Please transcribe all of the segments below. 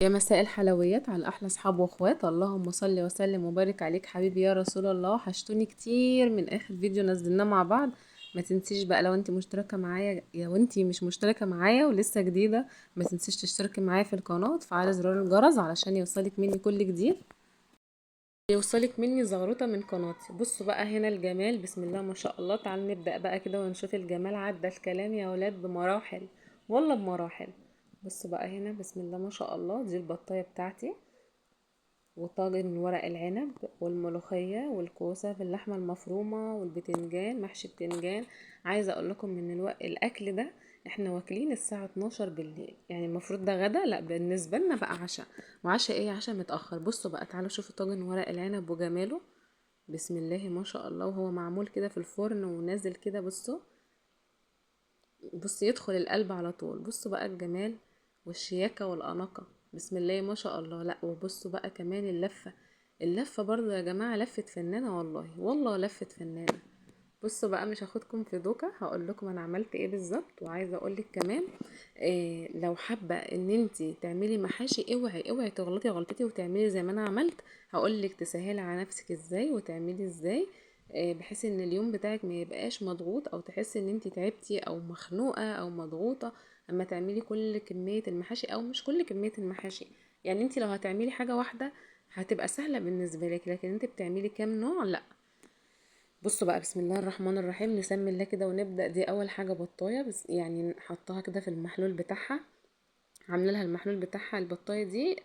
يا مساء الحلويات على احلى اصحاب واخوات. اللهم صل وسلم وبارك عليك حبيبي يا رسول الله. وحشتوني كتير من اخر فيديو نزلناه مع بعض. ما تنسيش بقى لو انت مشتركة معايا، لو انت مش مشتركة معايا ولسه جديدة ما تنسيش تشتركي معايا في القناة وتفعلي زرار الجرس علشان يوصلك مني كل جديد، يوصلك مني زغروطه من قناتي. بصوا بقى هنا الجمال، بسم الله ما شاء الله. تعالوا نبدا بقى كده ونشوف الجمال. عدى الكلام يا ولاد بمراحل، والله بمراحل. بصوا بقى هنا بسم الله ما شاء الله، دي البطايه بتاعتي وطاجن ورق العنب والملوخيه والكوسه باللحمه المفرومه والبتنجان، محشي بتنجان. عايزه اقول لكم ان الاكل ده احنا واكلين الساعة 12 بالليل، يعني المفروض ده غدا، لا بالنسبة لنا بقى عشاء. وعشاء ايه؟ عشاء متاخر. بصوا بقى تعالوا شوفوا طاجن ورق العنب وجماله، بسم الله ما شاء الله، وهو معمول كده في الفرن ونازل كده. بصوا بص يدخل القلب على طول. بصوا بقى الجمال والشياكه والاناقه، بسم الله ما شاء الله. لا وبصوا بقى كمان اللفة، اللفة برضو يا جماعة لفه فنانة، والله والله لفه فنانة. بصوا بقى مش هاخدكم في دوكه، هقول لكم انا عملت ايه بالظبط. وعايزه اقول لك كمان إيه، لو حابة ان انتي تعملي محاشي اوعي اوعي تغلطي غلطتي وتعملي زي ما انا عملت. هقول لك تسهلي على نفسك ازاي وتعملي ازاي، إيه، بحيث ان اليوم بتاعك ما يبقاش مضغوط او تحسي ان انتي تعبتي او مخنوقه او مضغوطه اما تعملي كل كمية المحاشي، او مش كل كمية المحاشي. يعني انتي لو هتعملي حاجة واحدة هتبقى سهلة بالنسبة لك، لكن انتي بتعملي كام نوع لا. بصوا بقى بسم الله الرحمن الرحيم، نسمي الله كده ونبدا. دي اول حاجة بطايه، بس يعني حطاها كده في المحلول بتاعها، عامله لها المحلول بتاعها. البطايه دي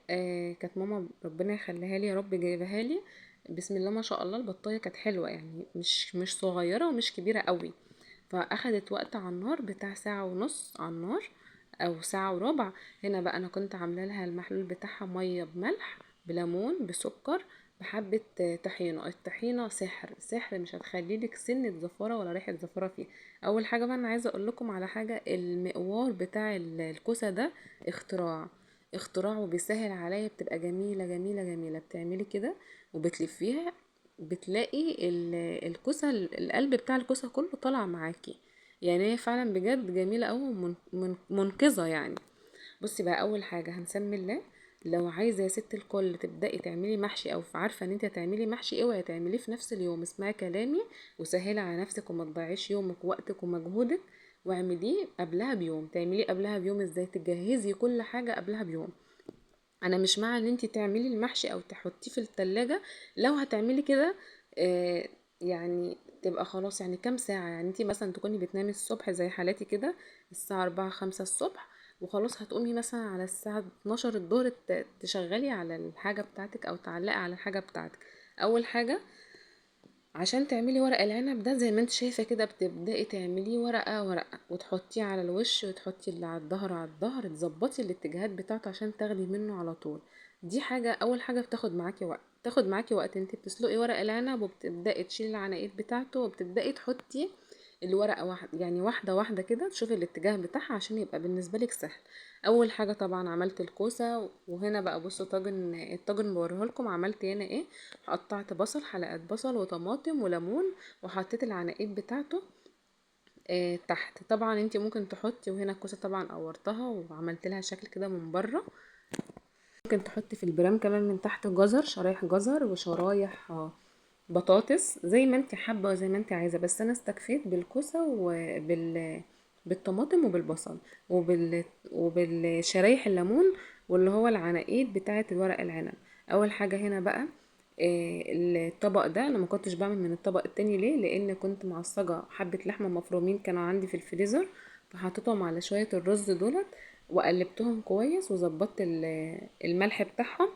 كانت ماما ربنا يخليها لي يا رب جايبها لي، بسم الله ما شاء الله. البطايه كانت حلوة، يعني مش صغيرة ومش كبيرة قوي، فاخدت وقت على النار بتاع ساعة ونص على النار او ساعة وربع. هنا بقى انا كنت عامله لها المحلول بتاعها مية بملح بليمون بسكر بحبة طحينة. الطحينة سحر سحر، مش هتخلي لك سنة زفارة ولا ريحة زفارة فيه. اول حاجة بقى انا عايزة اقول لكم على حاجة، المقوار بتاع الكوسة ده اختراع اختراع وبيسهل عليا، بتبقى جميلة جميلة جميلة. بتعملي كده وبتلفيها بتلاقي الكوسة، القلب بتاع الكوسة كله طالع معاكي، يعني هي فعلا بجد جميلة قوي ومنقذة يعني. بصي بقى اول حاجة هنسمي الله. لو عايزه يا ست الكل تبداي تعملي محشي او عارفه ان انت هتعملي محشي، اوعي تعمليه في نفس اليوم. اسمعي كلامي وسهلي على نفسك وما تضيعيش يومك ووقتك ومجهودك، واعمليه قبلها بيوم. تعمليه قبلها بيوم ازاي؟ تجهزي كل حاجة قبلها بيوم. انا مش مع ان انت تعملي المحشي او تحطيه في التلاجة. لو هتعملي كده يعني تبقى خلاص، يعني كام ساعة، يعني انت مثلا تكوني بتنامي الصبح زي حالاتي كده الساعة 4 5 الصبح، وخلاص هتقومي مثلا على الساعة 12 الظهر تشغلي على الحاجة بتاعتك او تعلقي على الحاجة بتاعتك. اول حاجة عشان تعملي ورق العنب ده زي ما انت شايفة كده، بتبدأي تعمليه ورقة ورقة وتحطيه على الوش وتحطي اللي على الظهر على الظهر، تظبطي الاتجاهات بتاعته عشان تاخدي منه على طول. دي حاجة اول حاجة بتاخد معاكي وقت، تاخد معاكي وقت. انت بتسلقي ورق العنب وبتبدأي تشيلي العناقيد بتاعته وبتبدأي تحطي الورقة واحد، يعني واحدة واحدة كده، تشوفي الاتجاه بتاعها عشان يبقى بالنسبة لك سهل. أول حاجة طبعا عملت الكوسة، وهنا بقى بصوا الطاجن بوريه لكم. عملت هنا ايه؟ قطعت بصل، حلقات بصل وطماطم وليمون، وحطيت العناقيد بتاعته تحت. طبعا انتي ممكن تحطي، وهنا الكوسة طبعا قورتها وعملت لها شكل كده من بره. ممكن تحطي في البرام كمان من تحت جزر، شرايح جزر وشرايح بطاطس زي ما انت حابة وزي ما انت عايزه، بس انا استكفيت بالكوسه بالطماطم وبالبصل وبالشرايح الليمون واللي هو العناقيد بتاعه الورق العنب. اول حاجة هنا بقى الطبق ده انا ما كنتش بعمل من الطبق التاني. ليه؟ لان كنت معصجه حبه لحمه مفرومين كانوا عندي في الفريزر، فحطيتهم على شوية الرز دولت وقلبتهم كويس وظبطت الملح بتاعهم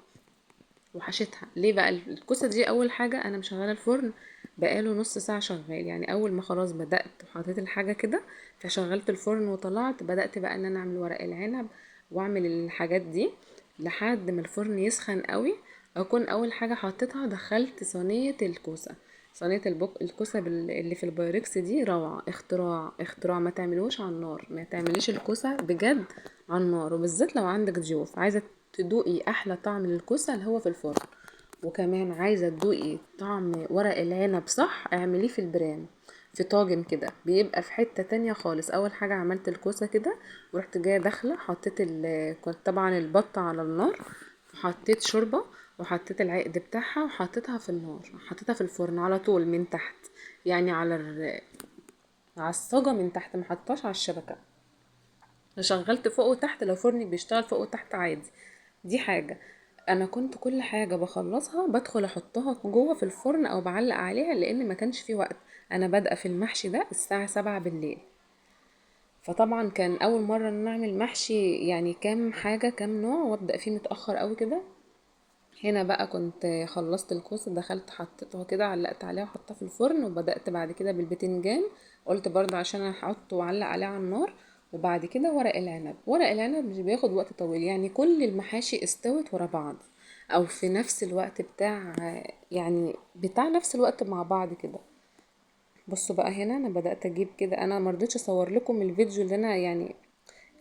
وحشتها. ليه بقى الكوسه دي؟ اول حاجة انا مشغله الفرن بقاله نص ساعة شغال، يعني اول ما خلاص بدات وحطيت الحاجة كده فشغلت الفرن وطلعت، بدات بقى ان انا اعمل ورق العنب واعمل الحاجات دي لحد ما الفرن يسخن قوي. اكون اول حاجة حطيتها دخلت صينية الكوسه، صينية الكوسه اللي في البايركس دي روعه، اختراع اختراع. ما تعملوش على النار، ما تعمليش الكوسه بجد على النار، وبالذات لو عندك ضيوف عايزه تدوقي احلى طعم للكوسه اللي هو في الفرن، وكمان عايزه تدوقي طعم ورق العنب صح، اعمليه في البرام. في طاجن كده، بيبقى في حتة تانية خالص. اول حاجة عملت الكوسة كده، ورحت جاية داخلة حطيت كنت طبعا البطة على النار، وحطيت شوربة وحطيت العقد بتاعها وحطيتها في النار، حطيتها في الفرن على طول من تحت، يعني على الصاجة من تحت، ما حطيتهاش على الشبكة. شغلت فوق وتحت، لو فرنك بيشتغل فوق وتحت عادي. دي حاجة انا كنت كل حاجة بخلصها بدخل احطها جوه في الفرن او بعلق عليها، لان ما كانش في وقت. انا بادئة في المحشي ده الساعة 7 بالليل، فطبعا كان اول مرة ان اعمل محشي يعني كام حاجة كام نوع، وابدأ فيه متأخر قوي كده. هنا بقى كنت خلصت الكوسة، دخلت حطيتها كده، علقت عليها وحطيتها في الفرن، وبدأت بعد كده بالبتنجان، قلت برضه عشان احطه واعلق عليه على النار. وبعد كده ورق العنب. ورق العنب مش بياخد وقت طويل، يعني كل المحاشي استوت ورا بعض او في نفس الوقت بتاع، يعني بتاع نفس الوقت مع بعض كده. بصوا بقى هنا انا بدأت اجيب كده، انا ما رضيتش اصور لكم الفيديو اللي انا يعني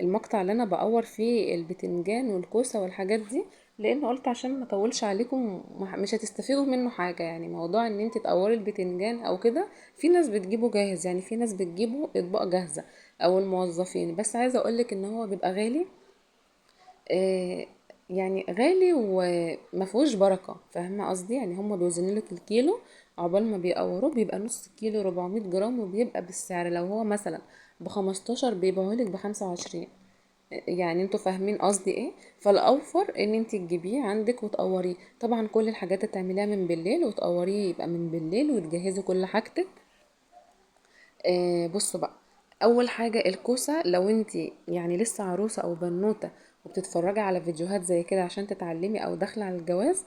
المقطع اللي انا بقور فيه البتنجان والكوسة والحاجات دي، لان قلت عشان ما اطولش عليكم مش هتستفيدوا منه حاجة. يعني موضوع ان انت تقوري البتنجان او كده، في ناس بتجيبه جاهز، يعني في ناس بتجيبه اطباق جاهزة او الموظفين، بس عايزة اقولك ان هو بيبقى غالي، يعني غالي وما فيهوش بركة، فاهمة قصدي؟ يعني هما بيوزنوا لك الكيلو، عقبال ما بيقوروه بيبقى نص كيلو 400 جرام، وبيبقى بالسعر لو هو مثلا ب15 بيبيعوه لك ب25، يعني انتوا فاهمين قصدي ايه. فالاوفر ان انت تجيبيه عندك وتقوريه. طبعا كل الحاجات تعمليها من بالليل وتقوريه يبقى من بالليل، وتجهزي كل حاجتك. بصوا بقى، اول حاجه الكوسه، لو انت لسه عروسه او بنوته وبتتفرجي على فيديوهات زي كده عشان تتعلمي او داخله على الجواز،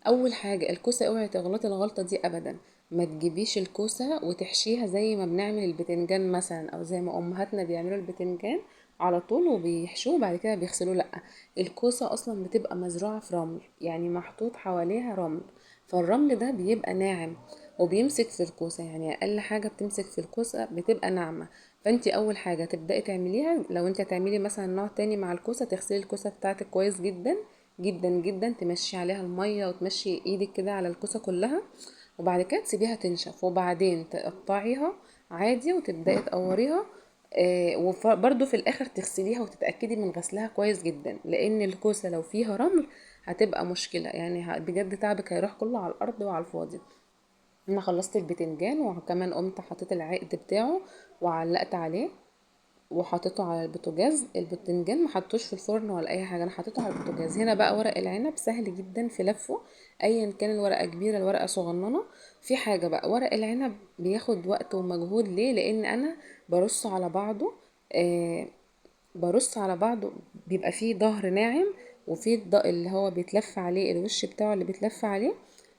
اول حاجه الكوسه اوعي تغلطي الغلطه دي ابدا. ما تجيبيش الكوسه وتحشيها زي ما بنعمل البتنجان مثلا، او زي ما امهاتنا بيعملوا البتنجان على طول وبيحشوه بعد كده بيغسلوه. لا، الكوسه اصلا بتبقى مزروعه في رمل، يعني محطوط حواليها رمل، فالرمل ده بيبقى ناعم وبيمسك في الكوسه، يعني اقل حاجه بتمسك في الكوسه بتبقى ناعمه. فانتي اول حاجه تبداي تعمليها لو انت هتعملي مثلا نوع تاني مع الكوسه، تغسلي الكوسه بتاعتك كويس جدا جدا جدا، تمشي عليها الميه وتمشي ايدك كده على الكوسه كلها، وبعد كده تسيبيها تنشف، وبعدين تقطعيها عادي وتبداي تقوريها. وبرده في الاخر تغسليها وتتاكدي من غسلها كويس جدا، لان الكوسه لو فيها رمل هتبقى مشكله، يعني بجد تعبك هيروح كله على الارض وعلى الفاضي. انا خلصت البتنجان وكمان قمت حطيت العقد بتاعه وعلقت عليه وحطيته على البوتاجاز. البتنجان ما حطوش في الفرن ولا اي حاجه، انا حطيته على البوتاجاز. هنا بقى ورق العنب سهل جدا في لفه، ايا كان الورقه كبيره الورقه صغننه. في حاجه بقى، ورق العنب بياخد وقت ومجهود. ليه؟ لان انا برص على بعضه، برص على بعضه بيبقى فيه ظهر ناعم وفيه اللي هو بيتلف عليه الوش بتاعه اللي بيتلف عليه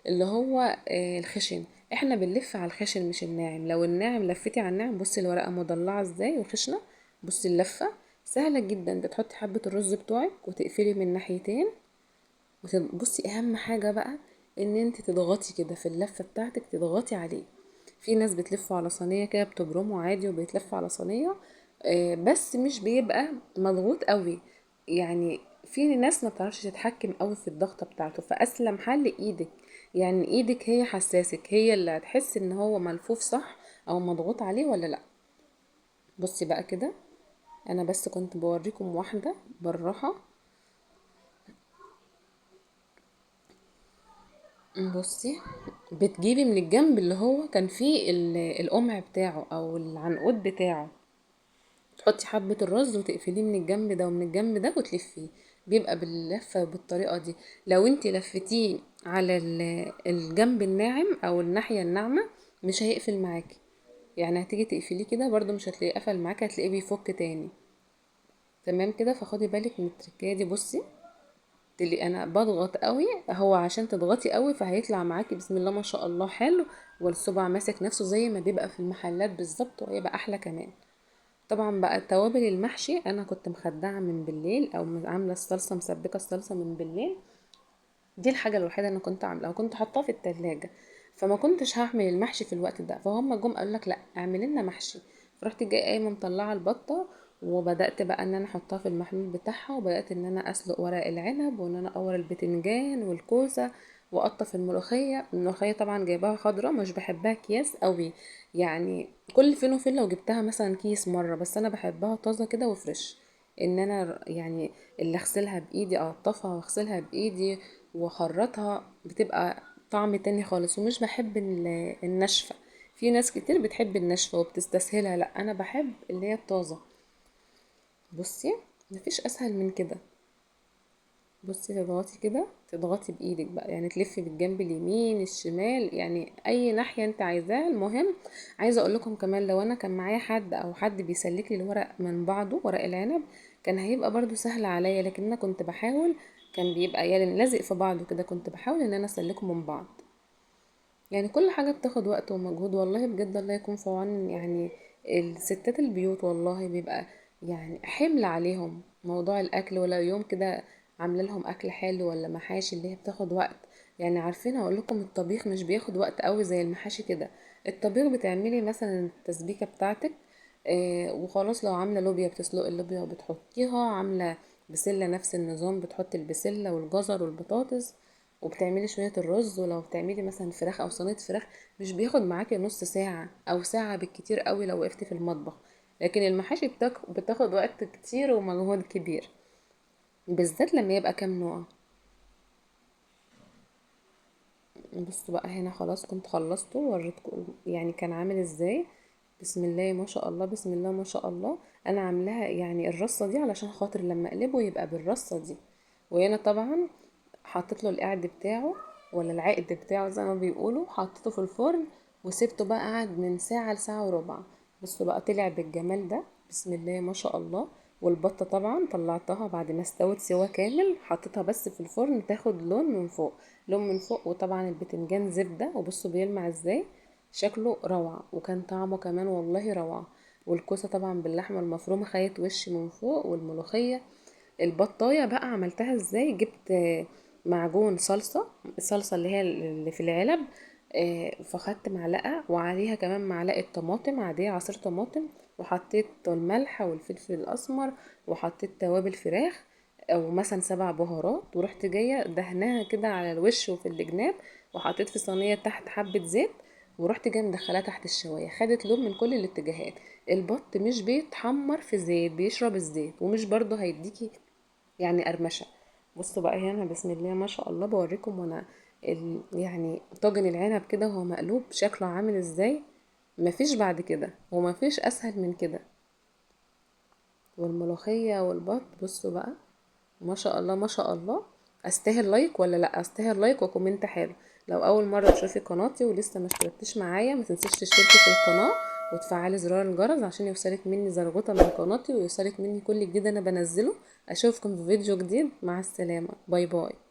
اللي هو الخشن. احنا بنلف على الخشن مش الناعم. لو الناعم لفتي على الناعم، بصي الورقه مضلعه ازاي وخشنه، بصي اللفه سهله جدا. بتحطي حبه الرز بتوعك وتقفلي من ناحيتين، بصي اهم حاجه بقى ان انت تضغطي كده في اللفه بتاعتك، تضغطي عليه. في ناس بتلفه على صينيه كده، بتبرمه عادي وبيتلف على صينيه، بس مش بيبقى مضغوط قوي، يعني في ناس ما بتعرفش تتحكم قوي في الضغطه بتاعته. فاسلم حل ايدك، يعني ايدك هي حساسك، هي اللي هتحس ان هو ملفوف صح او مضغوط عليه ولا لا. بصي بقى كده، انا بس كنت بوريكم واحده بالراحه. بصي بتجيبي من الجنب اللي هو كان فيه القمع بتاعه او العنقود بتاعه، تحطي حبة الرز وتقفليه من الجنب ده ومن الجنب ده وتلفيه، بيبقى باللفة بالطريقة دي. لو انتي لفتيه على الجنب الناعم او الناحية الناعمة مش هيقفل معاكي، يعني هتيجي تقفليه كده برضو مش هتلاقيه قفل معاكي، هتلاقيه بيفك تاني. تمام كده. فخدي بالك من التركية دي. بصي تلاقي انا بضغط قوي، هو عشان تضغطي قوي فهيطلع معاكي بسم الله ما شاء الله حلو، والصباع ماسك نفسه زي ما بيبقى في المحلات بالظبط، وهيبقى احلى كمان. طبعا بقى التوابل المحشي انا كنت مخدعه من بالليل، او عامله الصلصه، مسبكه الصلصه من بالليل. دي الحاجه الوحيده اللي انا كنت عاملاها، وكنت حاطاها في التلاجة، فما كنتش هعمل المحشي في الوقت ده. فهم جم قالوا لك لا اعملي لنا محشي، فرحت جايه قايمه مطلعه البطه، وبدات بقى ان انا احطها في المحلول بتاعها، وبدات ان انا اسلق ورق العنب، وان انا اقور البتنجان والكوسه واقطف الملوخية. الملوخية طبعا جايباها خضرة، مش بحبها اكياس قوي، يعني كل فين وفين لو جبتها مثلا كيس مرة، بس انا بحبها طازة كده و fresh، ان انا يعني اللي اغسلها بايدي، اقطفها واغسلها بايدي واخرطها، بتبقى طعم تاني خالص. ومش بحب الناشفة، في ناس كتير بتحب الناشفة وبتستسهلها، لا انا بحب اللي هي الطازة. بصي مفيش اسهل من كده. بصي تضغطي كده، تضغطي بايدك بقى، يعني تلفي بالجنب اليمين الشمال، يعني اي ناحية انت عايزاها. المهم عايزة اقول لكم كمان، لو انا كان معايا حد او حد بيسلك لي الورق من بعضه، ورق العنب، كان هيبقى برضو سهل عليا، لكن انا كنت بحاول، كان بيبقى يعني لازق في بعضه كده، كنت بحاول ان انا اسلكه من بعض. يعني كل حاجة بتاخد وقت ومجهود والله بجد، الله يكون في عون يعني الستات البيوت، والله بيبقى يعني حمل عليهم موضوع الاكل، ولا يوم كده عامله لهم اكل حلو ولا محاشي اللي هي بتاخد وقت. يعني عارفين هقول لكم، الطبيخ مش بياخد وقت قوي زي المحاشي كده. الطبيخ بتعملي مثلا التسبيكه بتاعتك، وخلاص، لو عامله لوبيا بتسلقي اللوبيا وبتحطيها، عامله بسلة نفس النظام، بتحطي البسله والجزر والبطاطس، وبتعملي شوية الرز، ولو بتعملي مثلا فراخ او صينية فراخ مش بياخد معاكي نص ساعة او ساعة بالكتير قوي لو وقفتي في المطبخ. لكن المحاشي بتاخد وقت كتير ومجهود كبير، بالذات لما يبقى كام نوع. بصوا بقى هنا خلاص كنت خلصته ووريتكم يعني كان عامل ازاي. بسم الله ما شاء الله، بسم الله ما شاء الله. انا عاملاها يعني الرصه دي علشان خاطر لما اقلبه يبقى بالرصه دي. وهنا طبعا حطيت له القعد بتاعه ولا العقد بتاعه زي ما بيقولوا، حطيته في الفرن وسبته بقى قعد من ساعة لساعة وربع. بصوا بقى طلع بالجمال ده، بسم الله ما شاء الله. والبطه طبعا طلعتها بعد ما استوت سوا كامل، حطيتها بس في الفرن تاخد لون من فوق، لون من فوق. وطبعا البتنجان زبدة، وبصوا بيلمع ازاي، شكله روعه، وكان طعمه كمان والله روعه. والكوسه طبعا باللحمه المفرومه خيط وش من فوق، والملوخيه. البطايه بقى عملتها ازاي، جبت معجون صلصه، الصلصه اللي هي اللي في العلب، فخدت معلقه وعليها كمان معلقه طماطم عادية، عصير طماطم، وحطيت الملح والفلفل الاسمر، وحطيت توابل فراخ او مثلا 7 بهارات، ورحت جاية دهناها كده على الوش وفي الجناب، وحطيت في صينية تحت حبه زيت، ورحت جاية مدخلاها تحت الشوايه، خدت لون من كل الاتجاهات. البط مش بيتحمر في زيت، بيشرب الزيت، ومش برضه هيديكي يعني قرمشه. بصوا بقى هنا بسم الله ما شاء الله، بوريكم وانا يعني طاجن العنب كده وهو مقلوب شكله عامل ازاي، مفيش بعد كده ومفيش اسهل من كده. والملوخيه والبط بصوا بقى ما شاء الله ما شاء الله. استاهل like ولا لا؟ استاهل like و comment حلو. لو اول مرة تشوفي قناتي ولسه ما اشتركتيش معايا، ما تنسيش تشتركي في القناة وتفعلي زرار الجرس عشان يوصلك مني زرغوطه من قناتي ويوصلك مني كل جديد انا بنزله. اشوفكم في فيديو جديد، مع السلامة، bye bye.